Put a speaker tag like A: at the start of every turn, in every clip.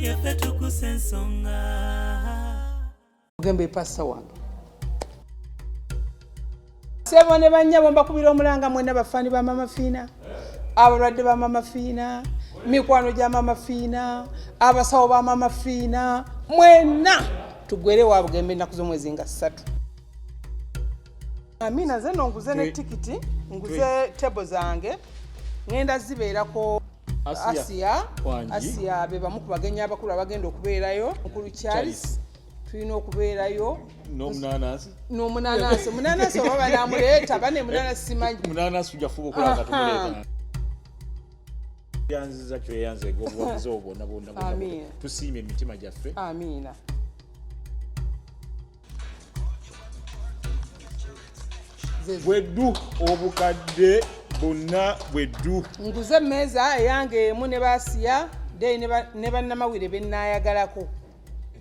A: Yaffe tukusa ensonga.
B: Bugembe pastor wange. Sebo ne bannyabo, mbakubira omulanga mwenna bafaani ba Mama Fiina, abalwadde ba Mama Fiina, mikwano gya Mama Fiina, abasawo ba Mama Fiina, mwenna tugwere wa Bugembe ennaku z'omwezi nga 3. Amina, nze nno nguze ne tikiti, nguze table zange, ŋŋenda zibeerako. Asiya, Asiya be bamu ku bagenyi abakulu abagenda okubeerayo. Mukulu Charles tulina okubeerayo.
C: N'omunanasi.
B: N'omunanasi, omunanasi oba banamuleeta bane munanasi simanyi.
C: Munanasi tujja kufuba okulaba nga tumuleeta. Yanziza kyeyanze obuwagizi obwo bwonna bwonna bwonna. Tusiimye emitima gyaffe.
B: Amiina.
C: Bweddu obukadde bonna bweddu.
B: Nguze emmeeza eyange emu ne Basiya then ne bannamawulire benaayagalako.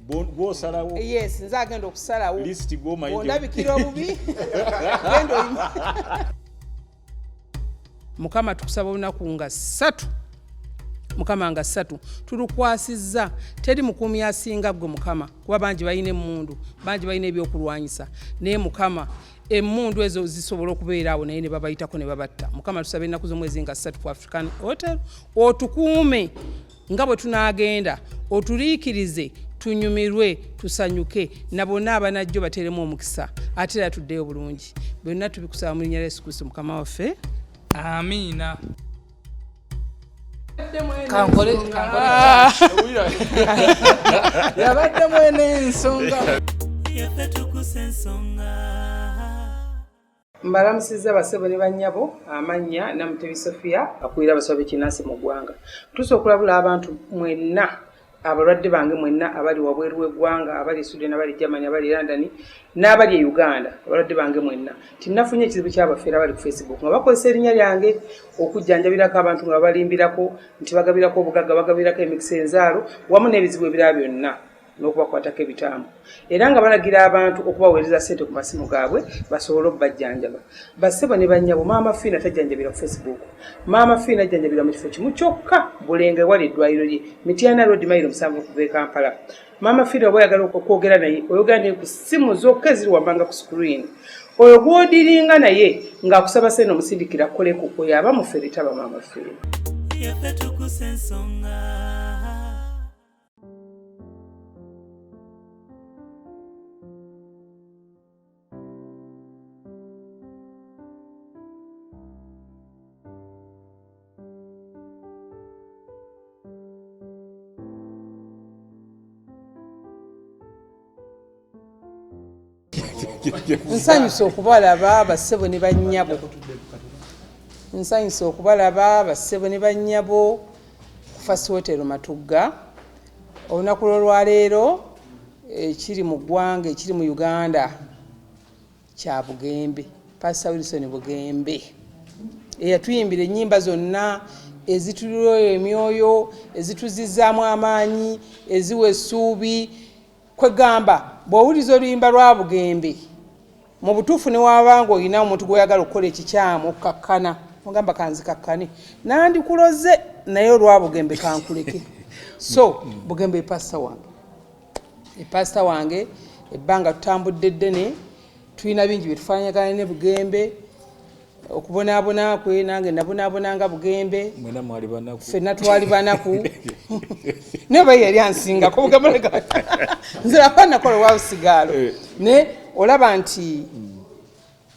C: Gwosalawo.
B: Yes, nze agenda okusalawo.
C: List gw'omanyi.
B: Ondabikira obubi. Genda oyime. Mukama tukusaba olunaku nga 3. Mukama nga 3 tulukwasizza, teri mukuumi asinga ggwe Mukama, kuba bangi balina emmundu, bangi balina ebyokulwanyisa, naye Mukama emmundu ezo zisobola okubeera awo naye ne babayitako ne babatta. Mukama tusaba ennaku z'omwezi nga 3 ku African Hotel otukuume nga bwe tunaagenda, otuliikirize tunyumirwe, tusanyuke, na bonna abanajjo bateremu omukisa, ate era tuddeyo bulungi. Byonna tubikusaba mu linnya lya Yesu Kristo Mukama waffe.
D: Amiina.
B: Kankole, kankole.
D: Yabadde mwene ensonga.
A: Yaffe tukusa ensonga.
B: Mbalamusizza basebo ne bannyabo, amannya Namutebi Sophia akulira abasawo b'ekinnansi mu ggwanga. Ntuuse okulabula abantu mwenna, abalwadde bange mwenna abali wabweru w'eggwanga, abali e Sweden, abali Germany, abali London n'abali e Uganda, abalwadde bange mwenna, nti nafunye ekizibu ky'abafeera abali ku Facebook nga bakozesa erinnya lyange okujjanjabirako abantu nga babalimbirako nti bagabirako obugagga, bagabirako emikisa, enzaalo wamu n'ebizibu ebirala byonna n'okubakwatako ebitambo, era nga balagira abantu okubaweereza ssente ku masimu gaabwe basobole okubajjanjaba. Bassebo ne bannyabo, Maama Fiina tajjanjabira ku Facebook. Maama Fiina ajjanjabira mu kifo kimu kyokka, Bulenga, ewali eddwaliro lye, Mityana Road, mayiro 7 okuva e Kampala. Maama Fiina oba oyagala okwogera naye, oyogera naye ku ssimu zokka eziri wammanga ku screen. Oyo gw'odiringa naye ng'akusaba ssente omusindikira akkoleko, oyo aba mufere, taba Maama Fiina.
A: Yaffe tukusa ensonga.
B: Nsanyusa okubalaba bassebo ne bannyabo. Nsanyusa okubalaba bassebo ne bannyabo ku First Hotel Matugga. Olunaku lw'olwaleero ekiri mu ggwanga, ekiri mu Uganda kya Bugembe, Pastor Wilson Bugembe eyatuyimbira ennyimba zonna ezitulira emyoyo, ezituzizzaamu amaanyi, eziwa essuubi. Kwegamba bw'owuliza oluyimba lwa Bugembe mu butuufu ne waba ng'olina omuntu gw'oyagala okukola ekikyamu okkakkana, ogamba kanzikakkane, nandikuloze naye olwa Bugembe kankuleke. So Bugembe pastor wange, pastor wange, ebbanga tutambudde ddene, tulina bingi bye tufaanagana ne Bugembe. Okubonaabona kwe nange nabonaabona nga Bugembe, ffenna twali banaku, naye oba yali ansingako Bugembe, nze aba nakola olwawusigaalo, naye olaba nti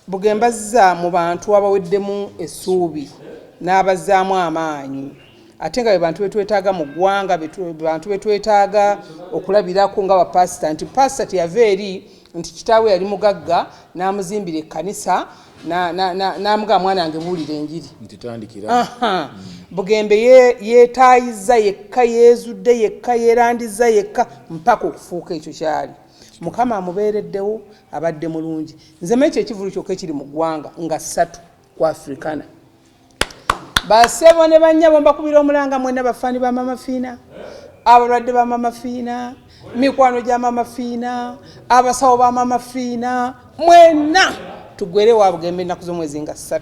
B: Bugembe azza mu bantu abaweddemu essuubi n'abazzaamu amaanyi, ate nga be bantu betwetaaga mu ggwanga, bantu betwetaaga okulabirako nga bapasita, nti pasita teyava eri nti kitaawe yali mugagga n'amuzimbira ekkanisa n'amugamba mwana wange buulira enjiri. Bugembe yeetaayiza yekka, yeezudde yekka, yeerandizza yekka mpaka okufuuka ekyo kyali. Mukama amubeereddewo, abadde mulungi. Nze mekyo ekivulu kyokka ekiri mu ggwanga nga 3 ku Africana. Basebo ne bannyabo, mbakubira omulanga mwenna bafaani ba Mama Fiina, abalwadde ba Mama Fiina, mikwano gya Mama Fiina, abasawo ba Mama Fiina, mwenna tugwere wa Bugembe ennaku z'omwezi nga 3.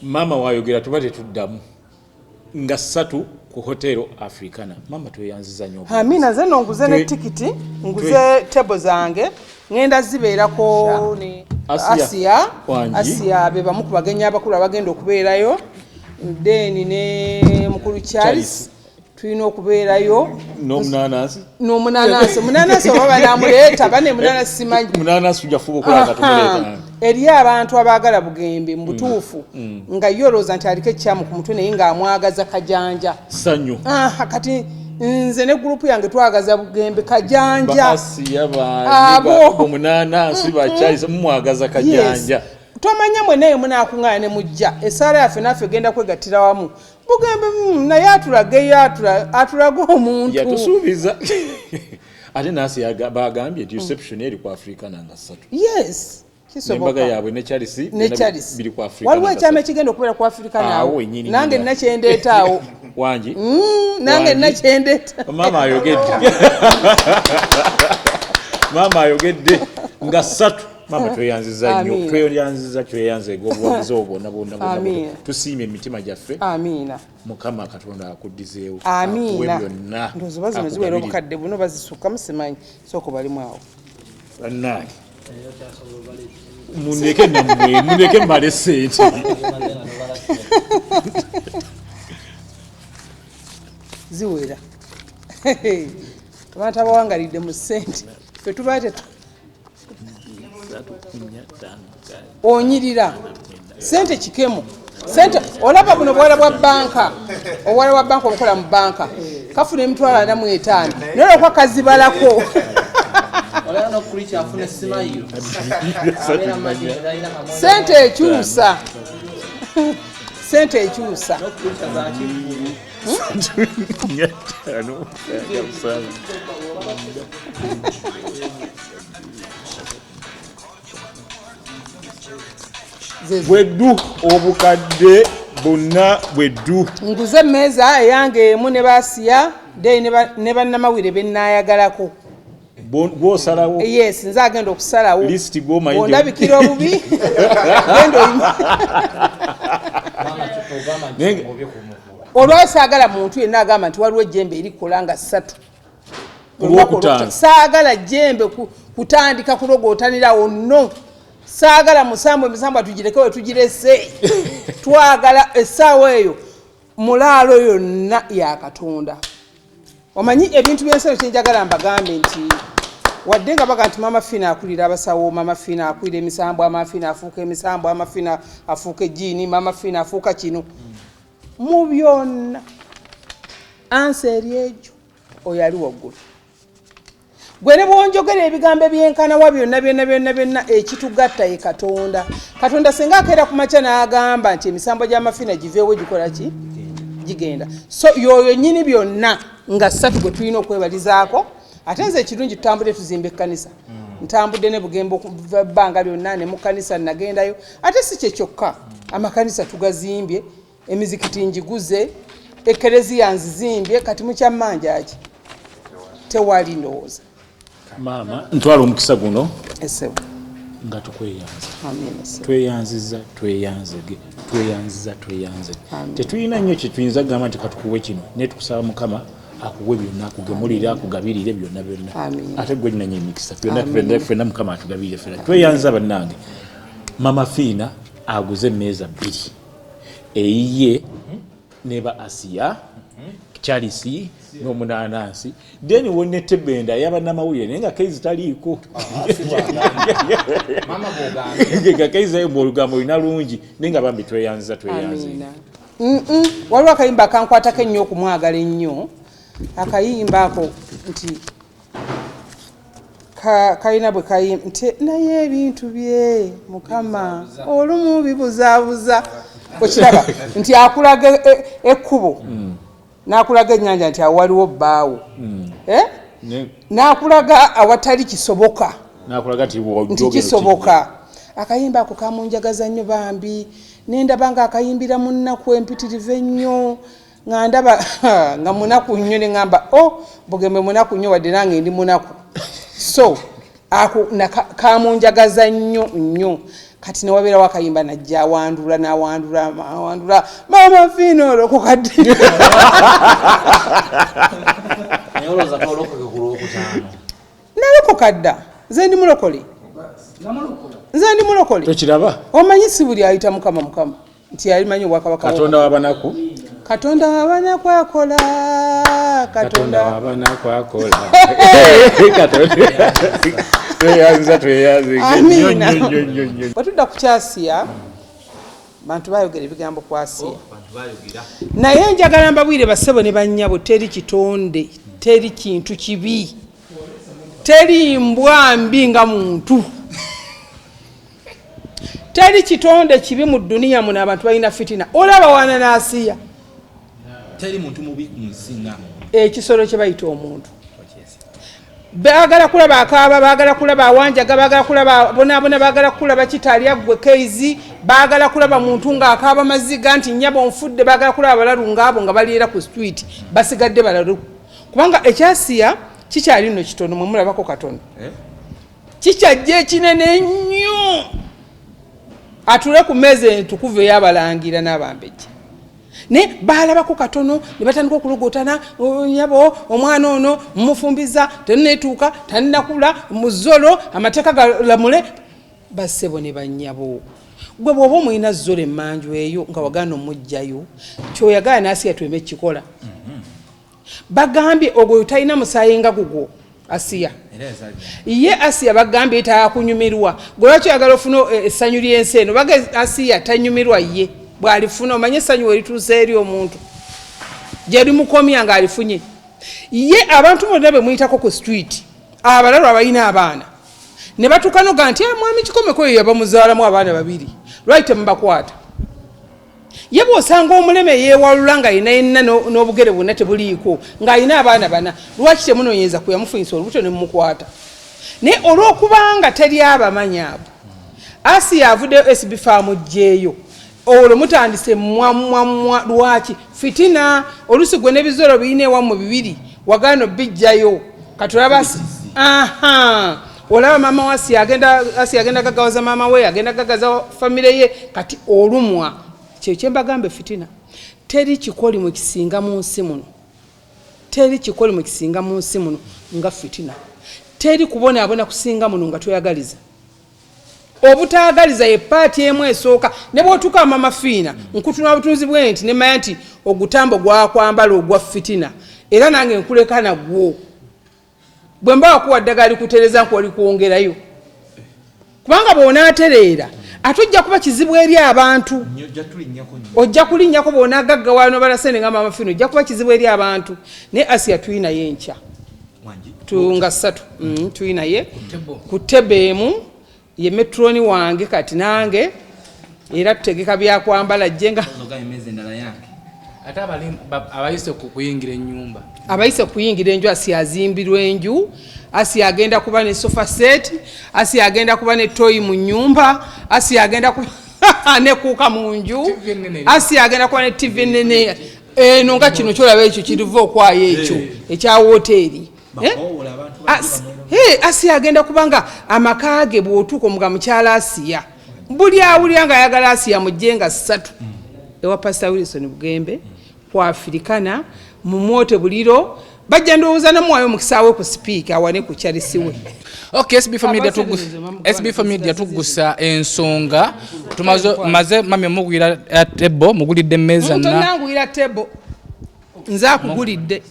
C: Maama wayogera tuba tetuddamu nga 3 Ku Hotel Africana. Mama, tweyanziza nnyo.
B: Amina. Nze no nguze ne tikiti, nguze table zange, ŋŋenda zibeerako ne
C: Asia.
B: Asia.
C: Wangi.
B: Asia be bamu ku bagenyi abakulu abagenda okubeerayo, then ne mukulu Charles.
C: Charles.
B: Tulina okubeerayo.
C: N'omunanasi.
B: N'omunanasi, munanasi oba banamuleeta bane munanasi simanyi.
C: Munanasi tujja kufuba okulaba nga tumuleeta.
B: Eriyo abantu abaagala Bugembe mu butuufu, nga ye olowooza nti aliko ekyamu ku mutwe, naye ng'amwagaza kajanja.
C: Ssanyu.
B: Aha, kati nze ne gurupu yange twagaza Bugembe kajanja.
C: Baasiya baani?
B: Abo.
C: Omunanasi, bakyalisa, mumwagaza kajanja.
B: Yes. Tomanya mwenaye munakuŋŋaana ne mujja, essaala yaffe naffe egenda kwegattira wamu. Bugembe naye atulageyo, atulage omuntu.
C: Yatusuubiza ate nasi bagambye nti reception eri ku Africana nga 3.
B: Yes,
C: Nembaga
B: kisoboka.
C: yaabwe ne Charles
B: Ne
C: byonna
B: Charles.
C: biri ku Africana
B: Waliwo
C: nga
B: ekyama
C: 3.
B: ekigenda okubeera ku Afrika
C: Awo
B: naawe.
C: wennyini
B: Nange
C: nyini.
B: nina kyendeetaawo.
C: Wangi.
B: Nange
C: Wangi.
B: nina kyendeeta.
C: Maama ayogedde, maama ayogedde nga 3. Maama, tweyanziza nnyo.
B: Amiina.
C: Tweyanziza, tweyanzega obuwagizi obwo bwonna bwonna bwonna.
B: Amiina.
C: Tusiima emitima gyaffe.
B: Amiina.
C: Mukama Katonda akuddizeewo, akuwe
B: Amiina.
C: byonna.
B: Ndowooza oba zino ziwera
C: Akugabirire.
B: obukadde buno bazisukkamu, simanyi, sooka balimu awo.
C: Bannange, mundeke nammwe, mundeke mmale sente.
B: Ziwera. Abantu abawangalidde mu ssente fe tuba tetu onyirira sente kikemo sente. Olaba buno buwala bwa banka, obuwala bwa banka obukola mu banka kafuna 450,000, naye olwokuba kazibalako.
E: Olaba n'okuricha afuna esimayiro abeera mumagini talina kamwe.
B: Sente ekyusa, sente ekyusa.
E: N'okuricha za kiggulu.
C: 4, 5, 6, Bweddu obukadde 4 bweddu.
B: Nguze emmeeza eyange emu ne basiya, then ne bannamawulire benaayagalako.
C: Gwosalawo.
B: Yes, nze agenda okusalawo.
C: List gw'omanyi.
B: Ondabikira obubi, genda
E: Obama
C: Naye
E: ngobye ku muvula.
B: Olwayo saagala muntu yenna agamba nti waliwo ejjembe erikola nga 3.
C: Ku Lwokutaano.
B: Saagala jjembe kutandika kulogootanirawo, no. Saagala musambu, emisambu tugireke we tugirese. Twagala essaawa eyo mulaalo yonna ya Katonda. Omanyi ebintu byensalo, kyenjagala mbagambe nti wadde nga baga nti Mama Fina akulira abasawo, Mama Fina akulira emisambu, Mama Fina afuuka emisambu, Mama Fina afuuka ejiini, Mama Fina afuuka kino, mu byonna ansa eri egyo oyo ali waggulu. Gwe ne bwonjogera ebigambo ebyenkanawa byonna byonna byonna byonna, ekitugatta ye Katonda. Katonda senga akeera ku makya n'agamba nti emisambo gy'amafina giveewo, gikola ki? Gigenda. So yoyo nnyini byonna nga 3 gwe tulina okwebalizaako. Ate nze ekirungi, tutambudde tuzimba ekkanisa, ntambudde ne Bugembe okuva ebbanga lyonna ne mu kkanisa nagendayo. Ate si kye kyokka, amakanisa tugazimbye, emizikiti njiguze, ekereziya nzizimbye. Kati mukyammanja ki? Tewali, ndowooza.
C: Maama, ntwala omukisa guno
B: Esebo.
C: nga tukweyanza.
B: Amiina, ssebo.
C: Tweyanziza, tweyanzege, tweyanziza, tweyanzege.
B: Amiina.
C: Tetulina nnyo kyetuyinza kugamba nti katukuwe kino, naye tukusaba Mukama akuwe byonna, akugemulire, akugabirire byonna byonna.
B: Amiina.
C: Ate gwe linanya emikisa byonna ffenna ffenna, Mukama atugabirire ffenna. Tweyanza bannange. Mama Fiina aguze emmeeza 2, eyiye neba Asiya, Charles n'omunanansi, then wonna etebenda yabannamawulire, naye nga Keizi taliiko.
E: Maama bw'ogambye.
C: Nga Keizi olugambo olina lungi, naye nga bambi tweyanziza, tweyanze.
B: Amiina. Waliwo akayimba akankwatako ennyo okumwagala ennyo, akayimba ako nti kalina bwe kayimba nti naye ebintu bye Mukama olumu bibuzaabuza. Okiraba nti akulaga ekkubo, n'akulaga ennyanja nti awo waliwo bbaawo. Eh? N'akulaga awatali kisoboka.
C: Nakulaga nti
B: Nti
C: w'ojogera.
B: Kisoboka. Akayimba ako kamunjagaza nnyo bambi, nendaba nga akayimbira mu nnaku empitirivu ennyo, nga ndaba nga munaku nnyo, ne ŋŋamba, o oh, Bugembe munaku nnyo, wadde nange ndi munaku. So ako kamunjagaza nnyo nnyo. Kati newabeerawo akayimba najja awandula n'awandula awandula, Maama Fiina olokoka ddi?
E: Naye olowooza tolokoke ku Lwokutaano?
B: Nalokoka dda, nze ndi mulokole, nze ndi mulokole.
C: Tokiraba?
B: Omanyi si buli ayita Mukama Mukama nti alimanyi obwakabaka bwa-
C: Katonda w'abanaku.
B: Katonda wabanaku akola.
C: Katonda
B: Katonda
C: w'abanaku akola. Katonda tweyanza, tweyanze.
B: Amiina.
C: Nnyo, nnyo, nnyo, nnyo.
B: Bwe tudda ku kyasiya, bantu bayogera ebigambo ku Asiya.
E: Bantu bayogera.
B: Naye njagala mbabwire, bassebo ne bannyabo, teri kitonde, teri kintu kibi, teri mbwa mbi nga muntu, teri kitonde kibi mu dduniya muno. Abantu balina fitina, olaba wana n'Asiya.
E: Teri muntu mubi ku nsi nga
B: Ekisolo kye bayita omuntu, baagala kulaba akaaba, baagala kulaba awanjaga, baagala kulaba bonaabona, baagala kulaba kitalya gwe keizi, baagala kulaba muntu ng'akaaba maziga nti nnyabo nfudde, baagala kulaba abalalu ngaabo nga baliera ku street, basigadde balalu. Kubanga ekyasiya kikyali nno kitono, mwe mulabako katono, kikyajja ekinene ennyo atule ku mmeeza entukuvu ey'abalangira n'abambejja. Naye balabako katono ne batandika okulogotana, nyabo omwana ono mumufumbiza tenetuuka, taninakula muzolo, amateeka galamule. Bassebo ne bannyabo, gwe bw'oba omulina zolo emmanju eyo nga wagaana omugjayo, kyoyagala n'Asiya tweme kikola. Bagambye ogwo talina musaayi nga gugwo Asiya.
E: Era yazalibwa.
B: Ye Asiya bagambye takunyumirwa. Gwe lwaki oyagala ofuna essanyu ly'ensi eno? Baga Asiya tanyumirwa, ye bw'alifuna omanye essanyu werituuse eri omuntu gye limukomya ng'alifunye. Ye abantu bonna be muyitako ku street, abalalu abalina abaana ne batuuka noga nti, "Ah, mwami Kikomeko eyo yabamuzaalamu abaana babiri, lwaki temubakwata?" Ye bw'osanga omulema eyeewalula nga yina yenna n'obugere bwonna tebuliiko ng'alina abaana bana, lwaki temunoonyereza ku yamufunyisa olubuto ne mumukwata? Naye olw'okubanga teri abamanyi abo, Asiya avuddeyo SB amugjeeyo, olwo mutandise mwamwamwa. Lwaki fitina? Olusi gwe n'ebizolo birina ewammwe bibiri wagaana obijjayo. Kati olaba aha, olaba maama wa Asiya agenda, Asiya agenda gagawaza maama we, agenda gagaza famire ye. Kati olumwa kyekyo kyembagamba, fitina. Teri kikolimu kisinga mu nsi muno, teri kikolimu kisinga mu nsi muno nga fitina. Teri kubonaabona kusinga muno nga toyagaliza. Obutaagaliza ye paati emu esooka. Ne bw'otuuka Mama Fiina, nkutuna butunzi bwe nti nemanya nti ogutambo gwakwambala ogwa fitina, era nange nkuleka nagwo. Bwe mba wakuwa ddagala likutereza, nkuwa likwongerayo, kubanga bw'onaatereera ate ojja kuba kizibu eri abantu.
E: Nnyo, ojja tulinnyako nnyo.
B: Ojja kulinnyako bw'onaagaggawala n'obala sente nga Mama Fiina, ojja kuba kizibu eri abantu. Naye Asiya tulinayo enkya.
E: Wangi.
B: Tunga ssatu. Tulinaye ku tebe emu, ye matron wange. Kati nange era tutegeka byakwambala jje nga
E: Ozoga emmeeza endala yange.
D: Ate abayise ku kuyingira ennyumba.
B: Abayise kuyingira enju, Asiya azimbirwa enju. Asiya agenda kuba ne sofa set, Asiya agenda kuba ne toyi mu nyumba, Asiya agenda kuba ne cooker mu nju.
D: TV ennene.
B: Asiya agenda kuba ne TV ennene eno nga kino kyolaba ekyo kiriva okwayo ekyo ekya woteeri. Eh?
E: Bakoowola abantu bajje bamwero.
B: Hey, Asiya agenda kubanga amaka ge bw'otuuka omuga mukyala Asiya, buli awulira nga ayagala Asiya mujje nga 3 ewa Pastor Wilson Bugembe ku Afirikana mumwote buliro, bajja ndowooza namuwayo omukisa we ku sipiika awane ku Charles we.
D: Okay, SB4 Media.
B: Abaseereza mamu
D: SB4 Media tugusa ensonga. Tumaze maze mami omugwira table, mugulidde emmeeza na
B: Tonangwira table, nze akugulidde.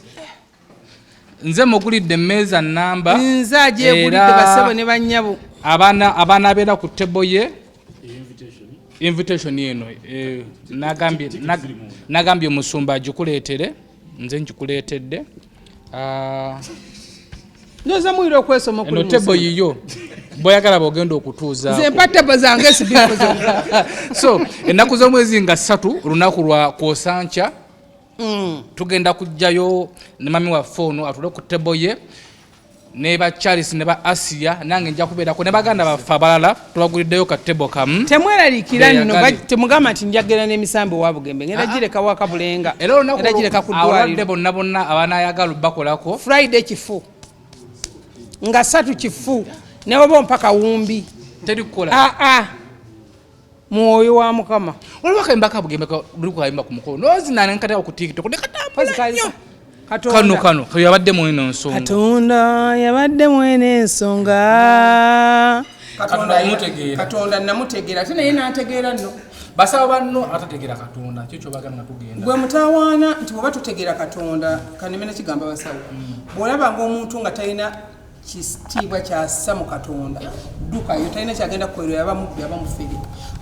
D: Nze mugulidde emmeeza namba.
B: Nze agyegulidde. Basebo ne bannyabo.
D: Abaana abaana ku table ye invitation eno, nagambye omusumba agikuleetere, nze nkikuleetedde. Ah,
B: Ndowooza muyira okwesoma
D: eno
B: okuli mu
D: table
B: nsi.
D: yiyo, bweyagala bwogenda okutuuzaako.
B: Nze mpa table zange SB4 zonna.
D: So ennaku z'omwezi nga 3, olunaku lwa kwosankya, tugenda kujjayo ne mami waffe ono atule ku table ye ne ba Charles ne ba Asia, nange nja kubeerako ne baganda baffe abalala, tubaguliddeyo ka table kamu.
B: Temweraliikira nno.
D: Beyagale.
B: Temugamba nti njagera n'emisambo wa Bugembe, ngenda gireka wakabulenga.
D: Era olunaku
B: Ngenda gireka ku
D: abalwadde
B: ddwaliro.
D: bonna bonna abanayagala bakolako.
B: Friday kifu nga 3 kifu, ne oba ompa kawumbi.
D: Teri kukola.
B: Aa. Mwoyo wa Mukama.
D: Waliwo akayimba ka Bugembe luli kayimba ku mukolo nozina nenkataka ku TikTok nekatambula nnyo. Kano kano yabadde mwene ensonga.
B: Katonda yabadde mwene ensonga. Katonda namutegeera ate naye nantegeera nno.
D: Basaba banno atategeera Katonda kyo kyobagamba nga tugenda.
B: Gwe mutawaana nti bw'oba totegeera Katonda kaneme nekigamba basawo. Bw'olaba ng'omuntu nga talina kitiibwa kyassa mu Katonda ddukayo, talina kyagenda kukolera, yaba mubbi aba mufere.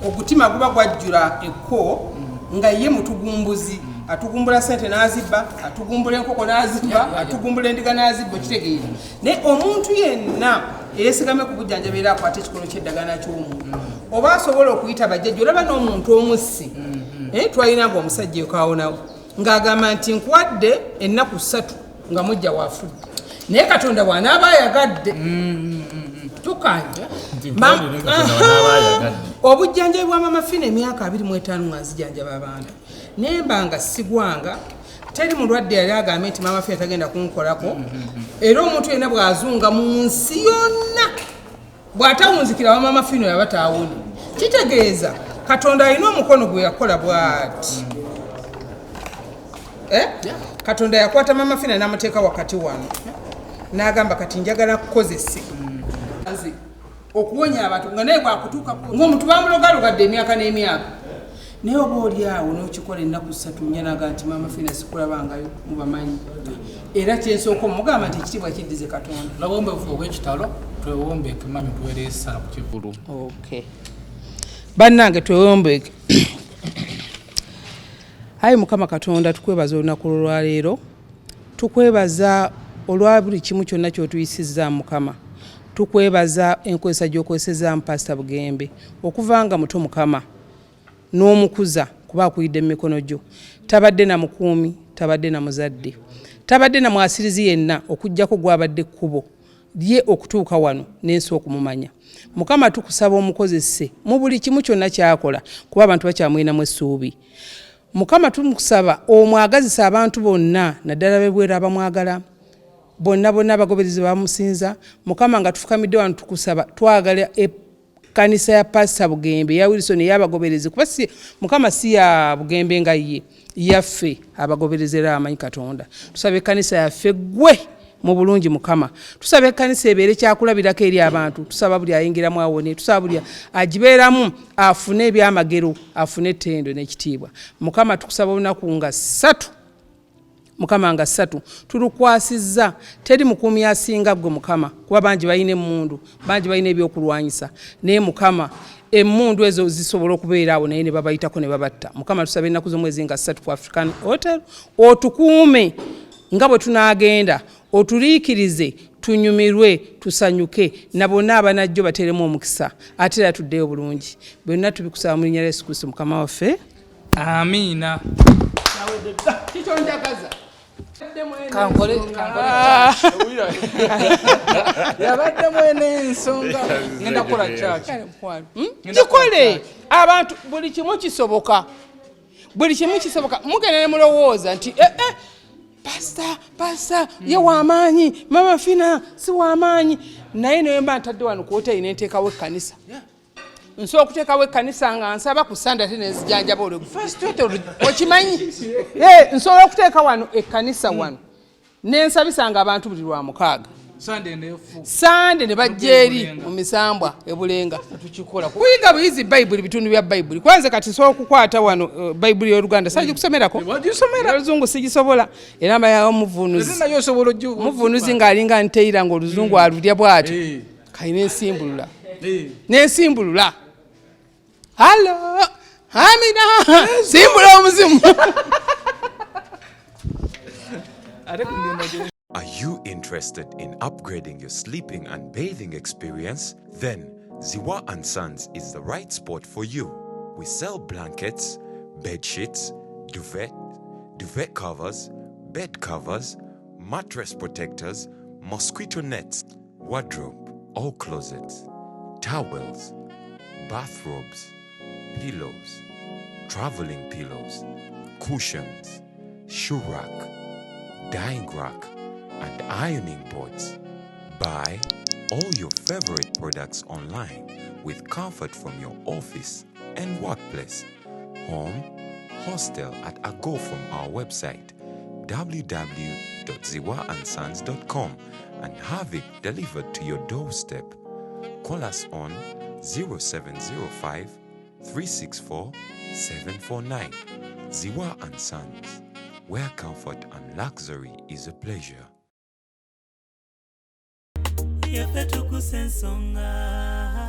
B: Ogutima guba gwajjula ekko nga ye mutugumbuzi, atugumbula sente n'azibba, atugumbula enkoko n'azibba, atugumbula endiga n'azibba, okitegeera. Naye omuntu yenna eyeesigamye ku bujjanjabi era akwata ekikolo ky'eddagala ky'omuntu oba asobola okuyita bajjajja. Olaba n'omuntu omussi, twalinanga omusajja ekawonawo ng'agamba nti nkuwadde ennaku 3 nga mujja waafudde, naye Katonda bw'anaaba ayagadde tukanja. Obujjanjabi bwa Mama Fina emyaka 25 nga nzijanjaba abantu, naye mba nga sigwanga, teri mulwadde yali agambye nti Mama Fina tagenda kunkolako. Era omuntu yenna bw'azunga mu nsi yonna bw'atawunzikira wa Mama Fina yaba taawone. Kitegeeza Katonda alina omukono gwe yakola bw'ati. Katonda yakwata Mama Fina n'amuteeka wakati wano n'agamba kati njagala kukozese nze okuwonya abantu, nga naye bwakutuuka ng'omuntu bamulogalogadde emyaka n'emyaka, naye oba oli awo n'okikola ennaku 3 4 naga nti Mama Fina sikulabangayo mubamanyi. Era kyensooka omugamba nti ekitiibwa kiddize Katonda.
D: Nobwombeefu obw'ekitalo twewombeke mami, tuweere essala ku kivulu.
B: Okay. Bannange twewombeke. Ayi Mukama Katonda, tukwebaza olunaku lwaleero, tukwebaza olwa buli kimu kyonna ky'otuyisizza Mukama. Tukwebaza enkozesa gy'okozesezaamu Pasita Bugembe okuva nga muto Mukama n'omukuza kuba akuyidde mu mikono gyo. Tabadde na mukuumi, tabadde na muzadde, tabadde na mwasirizi yenna okuggyako gw'abadde kkubo lye okutuuka wano n'ensi okumumanya. Mukama tukusaba omukozese mu buli kimu kyonna ky'akola, kuba abantu bakyamulinamu essuubi. Mukama tumukusaba omwagazise abantu bonna naddala bebweru abamwagala bonna bonna abagoberezi bamusinza. Mukama nga tufukamidde wano tukusaba twagala ekkanisa ya Pasita Bugembe eya Wilson ey'abagoberezi, kuba si Mukama si ya Bugembe nga ye yaffe abagoberezi era amanyi Katonda. Tusaba ekkanisa yaffe ggwe mu bulungi Mukama. Tusaba ekkanisa ebeere kyakulabirako eri abantu. Tusaba buli ayingiramu awone, tusaba buli agibeeramu afune ebyamagero, afune ettendo n'ekitiibwa. Mukama tukusaba olunaku nga 3, Mukama nga 3 tulukwasizza. Teri mukuumi asinga ggwe Mukama, kuba bangi balina emmundu, bangi balina ebyokulwanyisa, naye Mukama emmundu ezo zisobola okubeera awo naye ne babayitako ne babatta. Mukama tusaba ennaku z'omwezi nga 3 ku African Hotel otukuume nga bwe tunaagenda, otuliikirize tunyumirwe tusanyuke, na bonna abanajjo bateremu omukisa, ate era tuddeyo bulungi. Byonna tubikusaba mu linnya lya Yesu Kristo Mukama waffe.
D: Amiina.
B: Kikyonjagaza.
D: Kankole yabadde mwene ensonga. Ngenda kukola church.
B: Kikole abantu buli kimu kisoboka. Buli kimu kisoboka. Mugenda ne mulowooza nti pasita ye w'amaanyi, Mama Fina si w'amaanyi. Naye naye mba ntadde wano ku hoteri ne nteekawo ekkanisa. Nsobola okuteekawo ekkanisa nga nsaba ku Sande ate ne nzijanjaba olwo. Okimanyi? Nsobola okuteeka wano ekkanisa wano ne nsabisanga abantu buli lwa mukaaga. Sande ne bajja eri mu misambwa ebulenga. Kuyiga buyizi Bayibuli, bitundu bya Bayibuli. Kwanza kati nsobola okukwata wano Bayibuli y'Oluganda. Saagikusomerako. Oluzungu sigisobola. Era mbayawo omuvunuzi. Omuvunuzi ng'alinga nteira ng'oluzungu alulya bw'atyo. Kali nensimbulula. Nensimbulula. Hallo, Amina, simbula omuzimu.
F: Are you interested in upgrading your sleeping and bathing experience? Then Ziwa & Sons is the right spot for you. We sell blankets, bed sheets, duvet, duvet covers, bed covers, mattress protectors, mosquito nets, wardrobe or closets, towels, bathrobes, pillows, traveling pillows, cushions, shoe rack, dyeing rack, and ironing boards. Buy all your favorite products online with comfort from your office and workplace, home, hostel at a go from our website www.ziwaandsons.com and have it delivered to your doorstep. Call us on 0705 364 749. Ziwa and Sons, where comfort and luxury is a pleasure.
A: Yaffe tukusa ensonga.